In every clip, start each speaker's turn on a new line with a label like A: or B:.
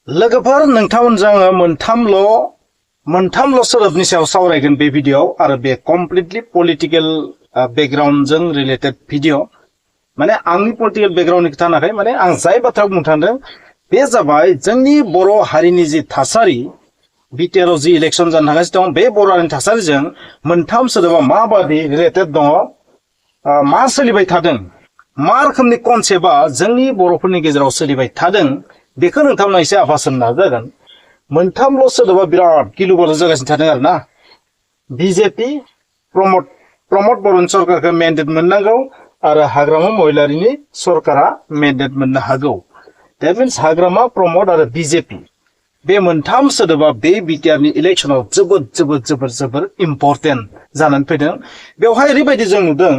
A: लोगोफोर नोंथांमोनजों मोनथामल' सोदोबनि सायाव सावरायगोन बे भिडिअ आरो बे कमप्लिटलि पलिटिकल बेकग्राउन्डजों रिलेटेड भिडिअ माने आंनि पलिटिकल बेकग्राउन्डनि खोथा होनाखै माने आं जाय बाथ्रा बुंनो थांदों बे जाबाय जोंनि बर' हारिनि जि थासारि बिटिआरआव जि इलेक्सन जानो थांगासिनो दं बे बर' हारिनि थासारिजों मोनथाम सोदोबा माबादि रिलेटेड दङ मा सोलिबाय थादों मा रोखोमनि कनसेप्टआ जोंनि बर'फोरनि गेजेराव सोलिबाय थादों बेखौ नोंथांमोना एसे आभास होनो नाजागोन मोनथामल' सोदोबा बिराद गिलु-बालु जागासिनो थादों आरो ना बिजेपि प्रमद बरन सरकारखौ मेन्डेट मोननांगौ आरो हाग्रामा महिलारिनि सरकारा मेन्डेट मोननो हागौ दैट मिन्स हाग्रामा प्रमद आरो बिजेपि बे मोनथाम सोदोबा बे बिटिआरनि इलेक्शनाव जोबोद इम्पर्टेन्ट जानानै फैदों बेवहाय ओरैबायदि जों नुदों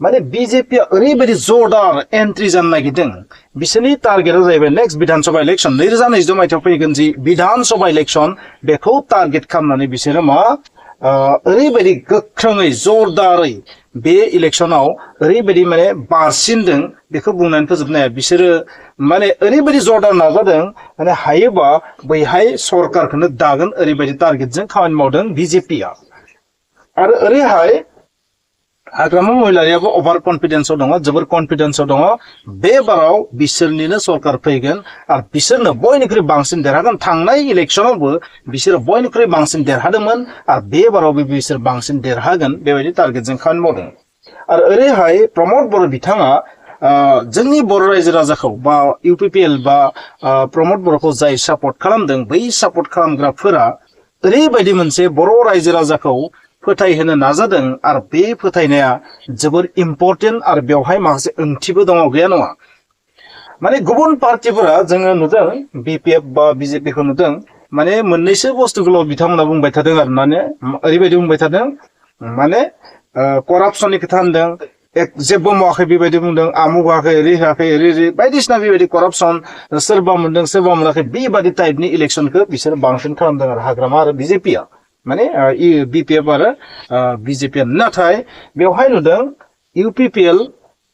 A: माने बिजेपिया ओरैबायदि जोरदार एन्ट्रि जानो नागिरदों बिसोरनि टार्गेटआ जाहैबाय नेक्स्ट विधानसभा इलेक्शन 2022 मायथाइयाव फैगोन जि विधानसभा इलेक्शन बेखौ टार्गेट खालामनानै बिसोरो ओरैबायदि गोख्रोङै जोरदारै बे इलेक्शनाव ओरैबायदि माने बारसिनदों बेखौ बुंनानै फोजोबनो हाया बिसोरो माने ओरैबायदि जोरदार नाजादों माने हायोबा बैहाय सरकारखौनो दागोन ओरैबायदि टार्गेटजों खामानि मावदों बिजेपिया आरो ओरैहाय हाग्रामा महिलारियाबो अभार कन्फिडेन्सआव दङ जोबोर कन्फिडेन्सआव दङ बे बाराव बिसोरनिनो सरकार फैगोन आरो बिसोरनो बयनिख्रुइ बांसिन देरहागोन थांनाय इलेक्शनावबो बिसोरो बयनिख्रुइ बांसिन देरहादोंमोन आरो बे बारावबो बिसोर बांसिन देरहागोन बेबायदि टार्गेटजों खामानि मावदों आरो ओरैहाय प्रमद बर' बिथाङा जोंनि बर' रायजो राजाखौ बा इउपिपिएल बा प्रमद बर'खौ जाय सापर्ट खालामदों बै सापर्ट खालामग्राफोरा ओरैबायदि मोनसे बर' रायजो राजाखौ फोथायहोनो नाजादों आरो बे फोथायनाया जोबोर इम्पर्टेन्ट आरो बेवहाय माखासे ओंथिबो दङ गैया नङा माने गुबुन पार्टिफोरा जोङो नुदों बिपिएफ बा बिजेपिखौ नुदों माने मोननैसो बुस्थुखौल' बिथांमोना बुंबाय थादों आरो माने ओरैबायदि बुंबाय थादों माने करापसननि खोथा होनदों जेबो मावाखै बेबायदि बुंदों आमुक होआखै ओरै होआखै ओरै बायदिसिना बेबायदि करापसन सोरबा मोनदों सोरबा मोनाखै बेबायदि टाइपनि इलेक्सनखौ बिसोर बांसिन खालामदों आरो हाग्रामा आरो बिजेपिया माने बिपिएफ आरो बिजेपिया नाथाय बेवहाय नुदों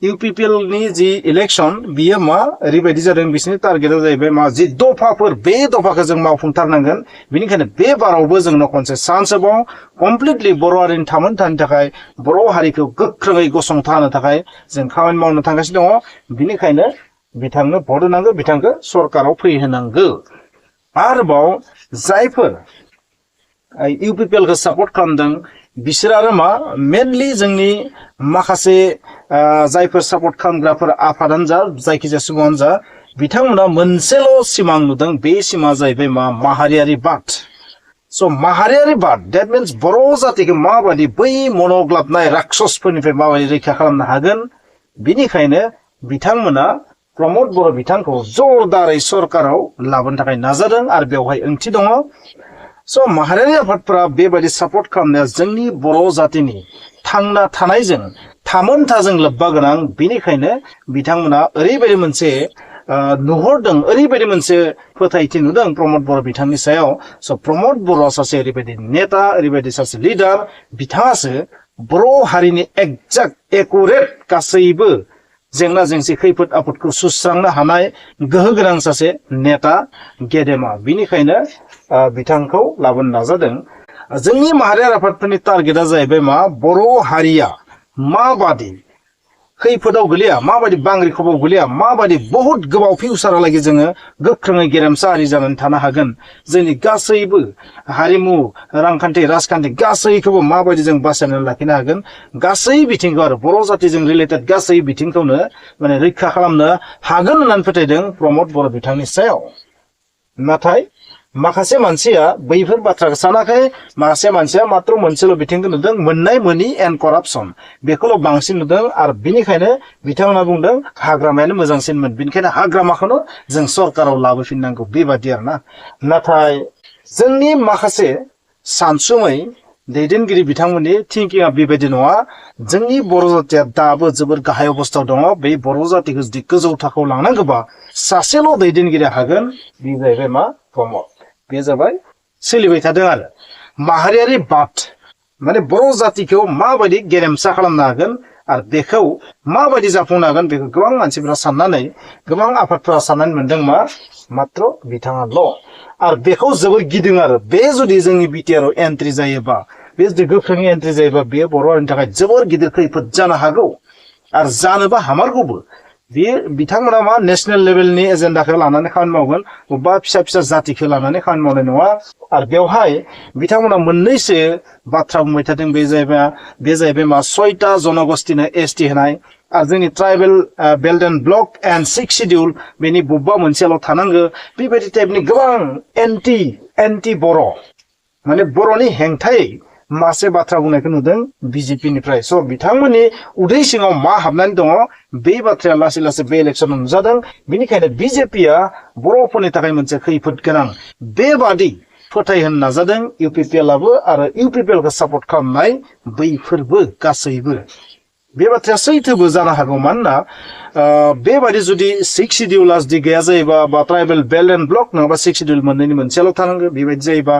A: इउपिपिएलनि जि इलेक्शन बियो ओरैबायदि जादों बिसोरनि टार्गेटआ जाहैबाय जि दफाफोर बे दफाखौ जों मावफुंथारनांगोन बेनिखायनो बे बारावबो जोंनो खनसे चान्स होबाव कमप्लिटलि बर' हारिनि थांनानै थानो थाखाय बर' हारिखौ गोख्रोङै गसंथानो थाखाय जों खामानि मावनो थांगासिनो दङ बेनिखायनो बिथांनो भट होनांगौ बिथांखौ सरकाराव फैहोनांगौ आरोबाव जायफोर इउपिपिएलखौ सापर्ट खालामदों बिसोर आरो मेनलि जोंनि माखासे जायफोर सापर्ट खालामग्राफोर आफादानो जा जायखिजाया सुबुङानो जा बिथांमोना मोनसेल' सिमां नुदों बे सिमाङा जाहैबाय माहारियारि बाद स' माहारियारि बाद डेट मिन्स बर' जातिखौ माबायदि बै मन'ग्लाबनाय राक्षसफोरनिफ्राय माबायदि रैखा खालामनो हागोन बिनिखायनो बिथांमोना प्रमद बर' बिथांखौ जोरदारै सरकाराव लाबोनो थाखाय नाजादों आरो बेवहाय ओंथि दङ स' माहारियारि आफादफोरा बेबायदि सापर्ट खालामनाया जोंनि बर' जातिनि थांना थानायजों थामोनथाजों लोब्बा गोनां बेनिखायनो बिथांमोना ओरैबायदि मोनसे नुहरदों ओरैबायदि मोनसे फोथायथि नुदों प्रमद बर' बिथांनि सायाव स' प्रमद बर'आ सासे ओरैबायदि नेता ओरैबायदि सासे लिडार बिथाङासो बर' हारिनि एक्जेक्ट एकुरेट गासैबो जेंना जेंसि खैफोद आफोदखौ सुस्रांनो हानाय गोहो गोनां सासे नेता गेदेमा बिनिखायनो बिथांखौ लाबोनो नाजादों जोंनि माहारियारि आफादफोरनि टार्गेटआ जाहैबाय बर' हारिया माबादि खैफोदाव गोलैया माबादि बांग्रिखबाव गोलैया माबादि बहुत गोबाव फिउचारहालागै जोङो गोख्रोङै गेरेमसा हारि जानानै थानो हागोन जोंनि गासैबो हारिमु रांखान्थि राजखान्थि गासैखौबो माबायदि जों बासायनानै लाखिनो हागोन गासै बिथिंखौ आरो बर' जातिजों रिलेटेड गासै बिथिंखौनो माने रैखा खालामनो हागोन होननानै फोथायदों प्रमद बर' बिथांनि सायाव नाथाय माखासे मानसिया बैफोर बाथ्राखौ सानाखै माखासे मानसिया मात्र मोनसेल' बिथिंखौ नुदों मोननाय मोनि एन्ड करापसन बेखौल' बांसिन नुदों आरो बिनिखायनो बिथांमोना बुंदों हाग्रामायानो मोजांसिनमोन बिनिखायनो हाग्रामाखौनो जों सरकाराव लाबोफिननांगौ बेबादि आरोना नाथाय जोंनि माखासे सानसुमै दैदेनगिरि बिथांमोननि थिंकिंआ बेबायदि नङा जोंनि बर' जातिया दाबो जोबोर गाहाय अबस्थायाव दङ बे बर' जातिखौ जुदि गोजौ थाखोआव लांनांगौबा सासेल' दैदेनगिरि हागोन बे जाहैबाय प्रमद बे जाबाय सोलिबाय थादों आरो माहारियारि बाद माने बर' जातिखौ माबायदि गेरेमसा खालामनो हागोन आरो बेखौ माबायदि जाफुंनो हागोन बेखौ गोबां मानसिफोरा साननानै गोबां आफादफोरा साननानै मोनदों मा मात्र बिथाङाल' आरो बेखौ जोबोर गिदों आरो बे जुदि जोंनि बिटिआरआव एन्ट्रि जायोबा बे जुदि गोख्रोङै एन्ट्रि जायोबा बे बर' हारिनि थाखाय जोबोर गिदिर खैफोद जानो हागौ आरो जानोबा हामारगौबो बे बिथांमोना मा नेशनेल लेभेलनि एजेन्डाखौ लानानै खामानि मावगोन बबेबा फिसा फिसा जातिखौ लानानै खामानि मावनाय नङा आरो बेवहाय बिथांमोना मोननैसो बाथ्रा बुंबाय थादों बे जाहैबाय मा 6टा जनगोष्ठीनो एसटि होनाय आरो जोंनि tribal belt and block and 6 शिडिउल बेनि बबेबा मोनसेल' थानांगौ बेबायदि टाइपनि गोबां एन्टि बर' माने बर'नि हेंथायै मासे बाथ्रा बुंनायखौ नुदों बिजेपिनिफ्राय स' बिथांमोननि उदै सिङाव मा हाबनानै दङ बे बाथ्राया लासै लासै बे इलेक्सनाव नुजादों बेनिखायनो बिजेपिया बर'फोरनि थाखाय मोनसे खैफोद गोनां बेबादि फोथायहोनो नाजादों इउपिपिएलआबो आरो इउपिपिएलखौ सापर्ट खालामनाय बैफोरबो गासैबो बे बाथ्राया सैथोबो जानो हागौ मानोना बेबायदि जुदि 6 शिडिउला जुदि गैया जायोबा बा ट्राइबेल बेल्ट एन्ड ब्लक नङाबा 6 शिडिउल मोननैनि मोनसेल' थानांगौ बेबायदि जायोबा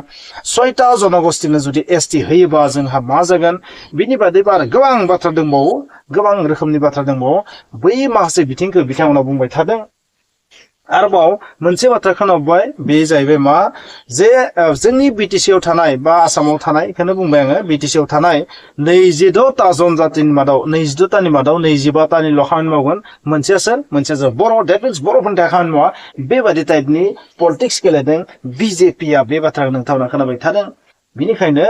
A: 6टा जनगोष्ठीनो जुदि एसटि होयोबा जोंहा मा जागोन बिनि बादैबो आरो गोबां बाथ्रा दंबावो गोबां रोखोमनि बाथ्रा दंबावो बै माखासे बिथिंखौ बिथांमोना बुंबाय थादों आरोबाव मोनसे बाथ्रा खोनाबाय बे जाहैबाय मा जे जोंनि बिटिसिआव थानाय बा आसामाव थानाय बेखौनो बुंबाय आङो बिटिसिआव थानाय 26टा जनजातिनि मादाव 22टानि मादाव 25टानिल' खामानि मावगोन मोनसेया बर' डेट मिन्स बर'फोरनि थाखाय खामानि मावा बेबायदि टाइपनि पलिटिक्स गेलेदों बिजेपिया बे बाथ्राखौ नोंथांमोना खोनाबाय थादों बेनिखायनो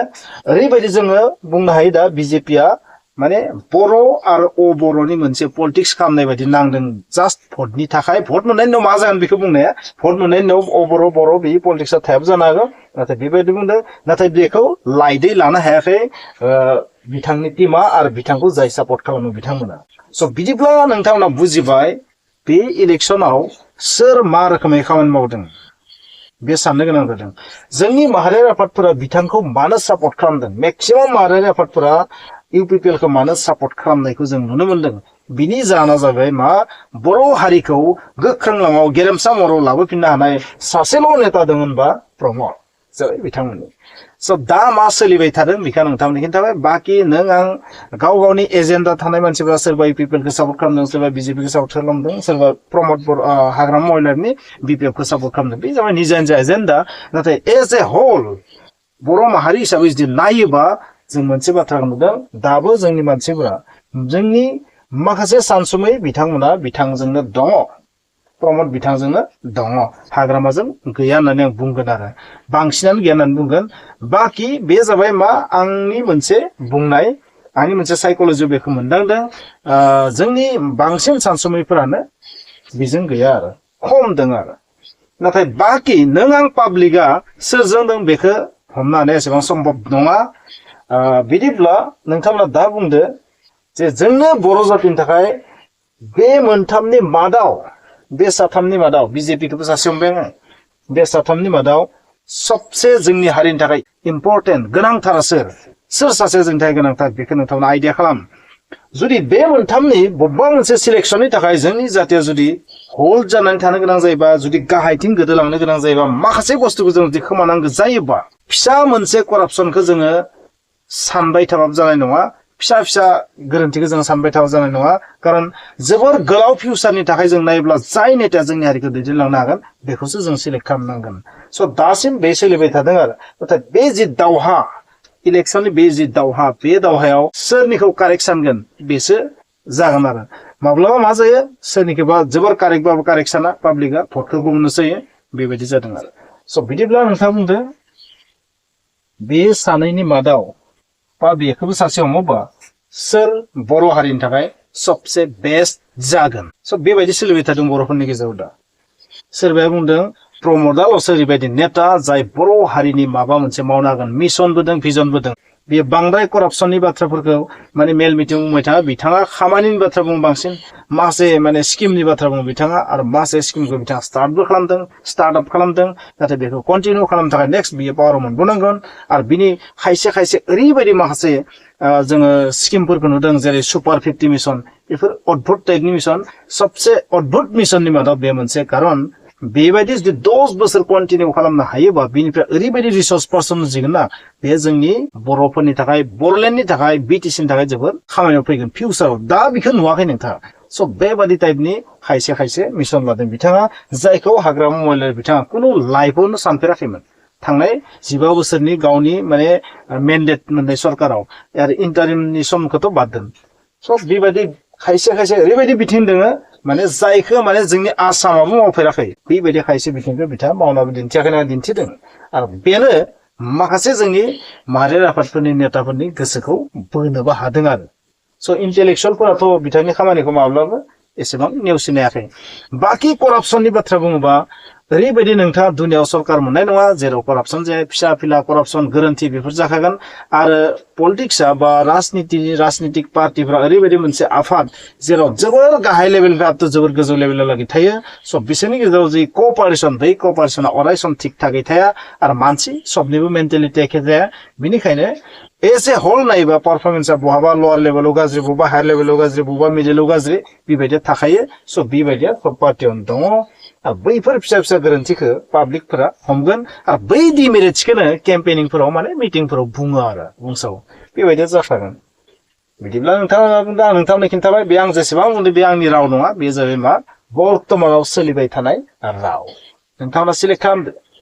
A: ओरैबायदि जोङो बुंनो हायो दा बिजेपिया माने बर' आरो अबर'नि मोनसे पलिटिक्स खालामनाय बायदि नांदों जास्ट भटनि थाखाय भट मोननायनि उनाव मा जागोन बेखौ बुंनाया भट मोननायनि उनाव अबर' बर' बे पलिटिक्सआ थायाबो जानो हागौ नाथाय बेबायदि बुंदों नाथाय बेखौ लाइदै लानो हायाखै बिथांनि टीमा आरो बिथांखौ जाय सापर्ट खालामो बिथांमोना स' बिदिब्ला नोंथांमोना बुजिबाय बे इलेक्सनाव सोर मा रोखोमै खामानि मावदों बे साननो गोनां जादों जोंनि माहारियारि आफादफोरा बिथांखौ मानो सापर्ट खालामदों मेक्सिमाम माहारियारि आफादफोरा इउपिपिएलखौ मानो सापर्ट खालामनायखौ जों नुनो मोनदों बिनि जाहोना जाबाय मा बर' हारिखौ गोख्रों लामायाव गेरेमसा महराव लाबोफिननो हानाय सासेल' नेता दंमोनबा प्रमद जेरै बिथांमोननि स' दा मा सोलिबाय थादों बेखौ नोंथांमोननि खिन्थाबाय बाखि नों आं गाव गावनि एजेन्डा थानाय मानसिफोरा सोरबा इउपिपिएलखौ सापर्ट खालामदों सोरबा बिजेपिखौ सापर्ट खालामदों सोरबा प्रमद हाग्रामा महिलारनि बिपिएफखौ सापर्ट खालामदों बे जाबाय निजा निजा एजेन्डा नाथाय एज ए होल बर' माहारि हिसाबै जुदि नायोबा जों मोनसे बाथ्राखौ नुदों दाबो जोंनि मानसिफोरा जोंनि माखासे सानसुमै बिथांमोना बिथांजोंनो दङ प्रमद बिथांजोंनो दङ हाग्रामाजों गैया होननानै आं बुंगोन आरो बांसिनानो गैया होननानै बुंगोन बाखि बे जाबाय मा आंनि मोनसे बुंनाय आंनि मोनसे साइकोल'जि बेखौ मोनदांदों जोंनि बांसिन सानसुमैफोरानो बेजों गैया आरो खम दं आरो नाथाय बाखि नों आं पाब्लिकआ सोरजों दं बेखौ हमनानै एसेबां सम्भब नङा बिदिब्ला नोंथांमोना दा बुंदो जे जोंनो बर' जातिनि थाखाय बे मोनथामनि मादाव बे साथामनि मादाव बिजेपिखौबो सासे हमबाय आङो बे साथामनि मादाव सबसे जोंनि हारिनि थाखाय इम्परटेन्ट गोनांथार सोर सासे जोंनि थाखाय गोनांथार बेखौ नोंथांमोना आइडिया खालाम जुदि बे मोनथामनि बबेबा मोनसे सिलेक्सननि थाखाय जोंनि जातिया जुदि हल्ड जानानै थानो गोनां जायोबा जुदि गाहायथिं गोदोलांनो गोनां जायोबा माखासे बुस्थुखौ जों जुदि खोमानांगौ जायोबा फिसा मोनसे करापसनखौ जोङो सानबाय थाबाबो जानाय नङा फिसा गोरोन्थिखौ जों सानबाय थाबाबो जानाय नङा खारन जोबोर गोलाव फिउचारनि थाखाय जों नायोब्ला जाय नेताया जोंनि हारिखौ दैदेनलांनो हागोन बेखौसो जों सिलेक्ट खालामनांगोन स' दासिम बे सोलिबाय थादों आरो नाथाय बे जि दावहा इलेक्सननि बे जि दावहा बे दावहायाव सोरनिखौ कारेक्ट सानगोन बेसो जागोन आरो माब्लाबा मा जायो सोरनिखौबा जोबोर कारेक्टबाबो कारेक्ट साना पाब्लिकआ भटखौ गुबुननोसो होयो बेबायदि जादों आरो स' बिदिब्ला नोंथाङा बुंदो बे सानैनि मादाव बा बेखौबो सासे हमोबा सोर बर' हारिनि थाखाय सबसे बेस्ट जागोन स' बेबायदि सोलिबाय थादों बर'फोरनि गेजेराव दा सोरबाया बुंदों प्रमदाल'सो ओरैबायदि नेता जाय बर' हारिनि माबा मोनसे मावनो हागोन मिशनबो दं भिजनबो दं बेयो बांद्राय करापसननि बाथ्राफोरखौ माने मेल मिटिं बुंबाय थाङा बिथाङा खामानिनि बाथ्रा बुङो बांसिन मासे माने स्किमनि बाथ्रा बुङो बिथाङा आरो मासे स्किमखौ बिथाङा स्टार्टबो खालामदों स्टार्टआप खालामदों नाथाय बेखौ कन्टिनिउ खालामनो थाखाय नेक्स्ट बियो पावाराव मोनबावनांगोन आरो बिनि खायसे ओरैबायदि माखासे जोङो स्किमफोरखौ नुदों जेरै सुपार 50 मिशन बेफोर अद्भुत टाइपनि मिशन सबसे अद्भुत मिशननि मादाव बे मोनसे खारन बेबायदि जुदि 10 बोसोर कन्टिनिउ खालामनो हायोबा बिनिफ्राय ओरैबायदि रिसोर्स पार्सन जिगोन ना बे जोंनि बर'फोरनि थाखाय बर'लेण्डनि थाखाय बिटिसिनि थाखाय जोबोद खामानियाव फैगोन फिउचाराव दा बेखौ नुवाखै नोंथाङा स' बेबादि टाइपनि खायसे मिशन लादों बिथाङा जायखौ हाग्रामा महिलारि बिथाङा खुनु लाइफआवनो सानफेराखैमोन थांनाय 15 बोसोरनि गावनि माने मेन्डेट मोननाय सरकाराव आरो इन्टारिमनि समखौथ' बाद दोन स' बेबायदि खायसे ओरैबायदि बिथिं दोङो माने जायखौ माने जोंनि आसामाबो मावफेराखै बेबायदि खायसे बिथिंखौ बिथाङा मावनाबो दिन्थियाखै दिन्थिदों आरो बेनो माखासे जोंनि माहारियारि आफादफोरनि नेताफोरनि गोसोखौ बोनोबो हादों आरो स' इन्टेलेक्सुवेलफोराथ' बिथांनि खामानिखौ माब्लाबो एसेबां नेवसिनायाखै बाखि करापसननि बाथ्रा बुङोबा ओरैबायदि नोंथाङा दुनियाव सरकार मोननाय नङा जेराव करापसन जाया फिसा फिला करापसन गोरोन्थि बेफोर जाखागोन आरो पलिटिक्सआ बा राजनितिक पार्टिफोरा ओरैबायदि मोनसे आफाद जेराव जोबोर गाहाय लेभेलनिफ्राय जोबोर गोजौ लेभेलावलागै थायो स' बिसोरनि गेजेराव जि क'पारेसन बै क'पारेसना अरायसम थिग थागै थाया आरो मानसि सबनिबो मेन्टेलिटि एखे जाया बेनिखायनो एज ए होल नायोबा पारफरमेन्सआ बहाबा लवार लेभेलाव गाज्रि बहाबा हायार लेभेलाव गाज्रि बहाबा मिडिलाव गाज्रि बेबायदिया थाखायो स' बेबायदिया सब पार्टियावनो दङ बैफोर फिसा गोरोन्थिखौ पाब्लिकफोरा हमगोन आरो बै डिमेरिट्सखौनो केम्पेनिंफोराव माने मिटिंफोराव बुङो आरो बुंसाव बेबायदिया जाखागोन बिदिब्ला नोंथांनो खिन्थाबाय बे आं जेसेबां बुंदों बे आंनि राव नङा बे जाबाय मा बर्तमानाव सोलिबाय थानाय राव नोंथांना सिलेक्ट खालामदो